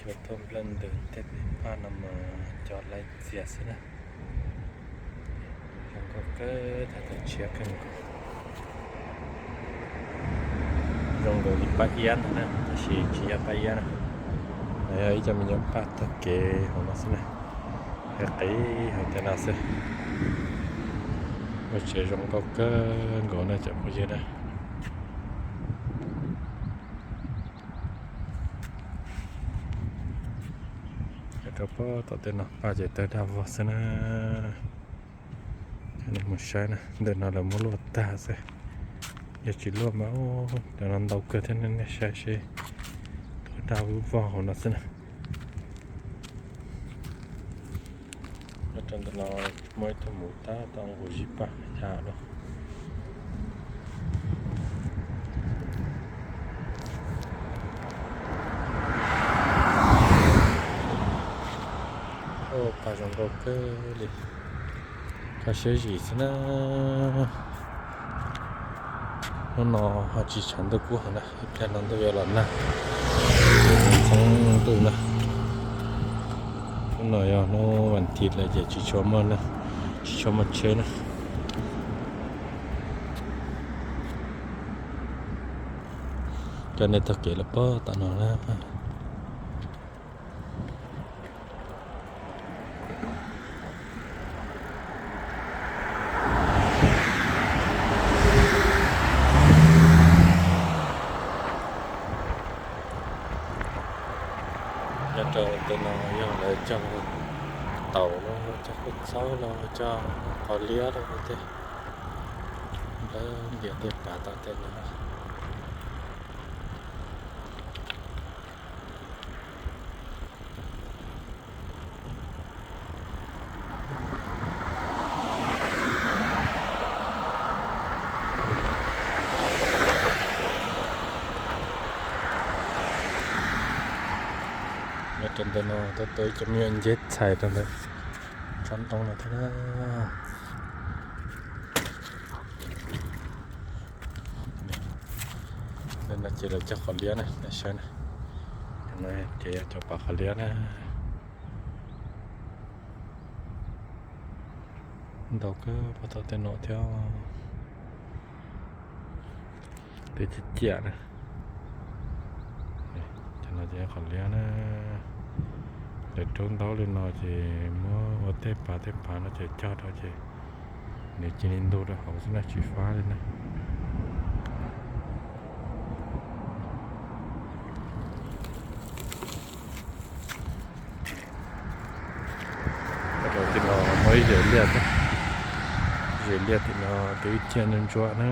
Cua tuaj nplawg ntws tej paj no mas cov laiv txias xwb na. Zoo nkauj kawg, tag tawm tshiab kawg nkaus. Zoo nkaus li paj iab ntag na, tab sis tsis yog paj iab na. Yog ib co me nyuam paj taug kev hauv no xwb na. Qis qis hauv tej no xwb. Ua tsev zoo nkauj kawg nkaus na cov phooj ywg na. Rau pem tom tej no paj ces tawg daj vog xwb na. Nej mus saib na, ntawm no lawv muab luaj tag xwb. Yog tsis luaj mas cov no ntau kawg thiab, nej saib seb, tawg daj vog hauv no xwb na. Nyob rau ntawm no muaj ib tug muv tab tom nqus zib paj yam no. Paj zoo nkauj kawg li. Koj siab zim xwb na. Hnub no ho tsis tshav ntuj kub heev na, ib pliag no ntuj yuav los nag, txheeb ntuj na. Hnub no yog hnub vas thiv lawm ces tsis tshua muaj neeg, tsis tshua muaj tsheb na. Coj nej taug kev los pem tom no na. Nyob rau tej no yog lawv cog taum los cog kua txob los cog qos liab los tej, lawv ntiav tej pav tom tej no. Nyob rau ntawm no tuaj tua ib co me nyuam nceb txhais rau ntawm tsob ntoo no thiab na. Ntawm no ces lawv cog qos liab na, nej saib na. Cov no ces yog cov pav qos liab na. Ntau kawg pem tom tej no thiab. Tej ciam ciam na. Cov no ces qos liab na. Lawv rub ntaub li no ces muab ua tej pav tej pav no ces cog rau ces nws cia li ntug rau hauv xwb na, tsis fab li na. Rau tim no muaj ib zes liaj thiab. Zes liaj tim no twb ciaj ntsuab ntsuab na.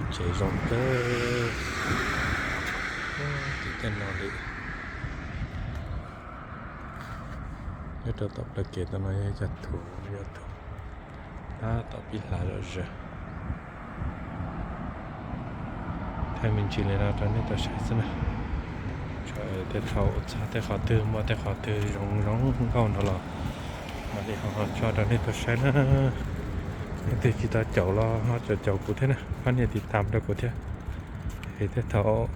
Tsev zoo kawg. Tim tej no li. Nyob rau tom plawv kev tom no yog cov thuv, yog thuv tab tom pib hlav zom zaws. Thaij me ntsis li no rau nej tau saib xwb na. Tej thaum txog tej qhov twg muaj tej qhov twg zoo zoo nkauj no los mam li ho tso rau nej tau saib na. Leej twg tsis tau caum los ho caum caum kuv thiab na, pab nias tiv tam rau kuv thiab. Es tej thaum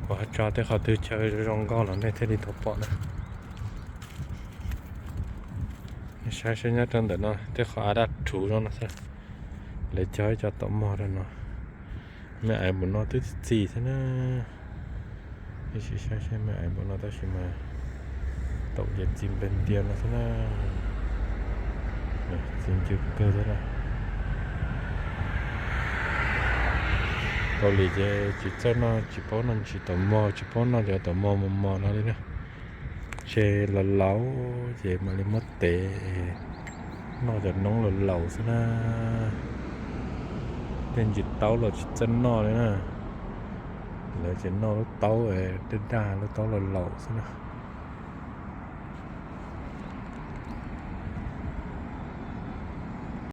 kuv ho tso tej qhov twg chaw zoo nkauj los nej thiaj li tau pom na. Saib saib nyob rau ntawm no tej qhov av daj rhuv zoo no xwb. Lawv cog ib co taum mog rau no. Me aiv npaum no twb txi txiv xwb na. Ib sim saib saib me aiv npaum no tab sis mas taum ces txi npleg ntias no xwb na. Txi ncw kawg xwb na. Kaus lim ces tsis txawj noj, tsis paub noj ntsis taum mog, tsis paub noj cov taum mog mos mos no li na. Ces laus laus ces mam li muab tev noj cov noob laus laus xwb na. Tej ntsis taub los tsis txawj noj li na. Lawv ces noj lub taub daj daj, lub taub laus laus xwb na.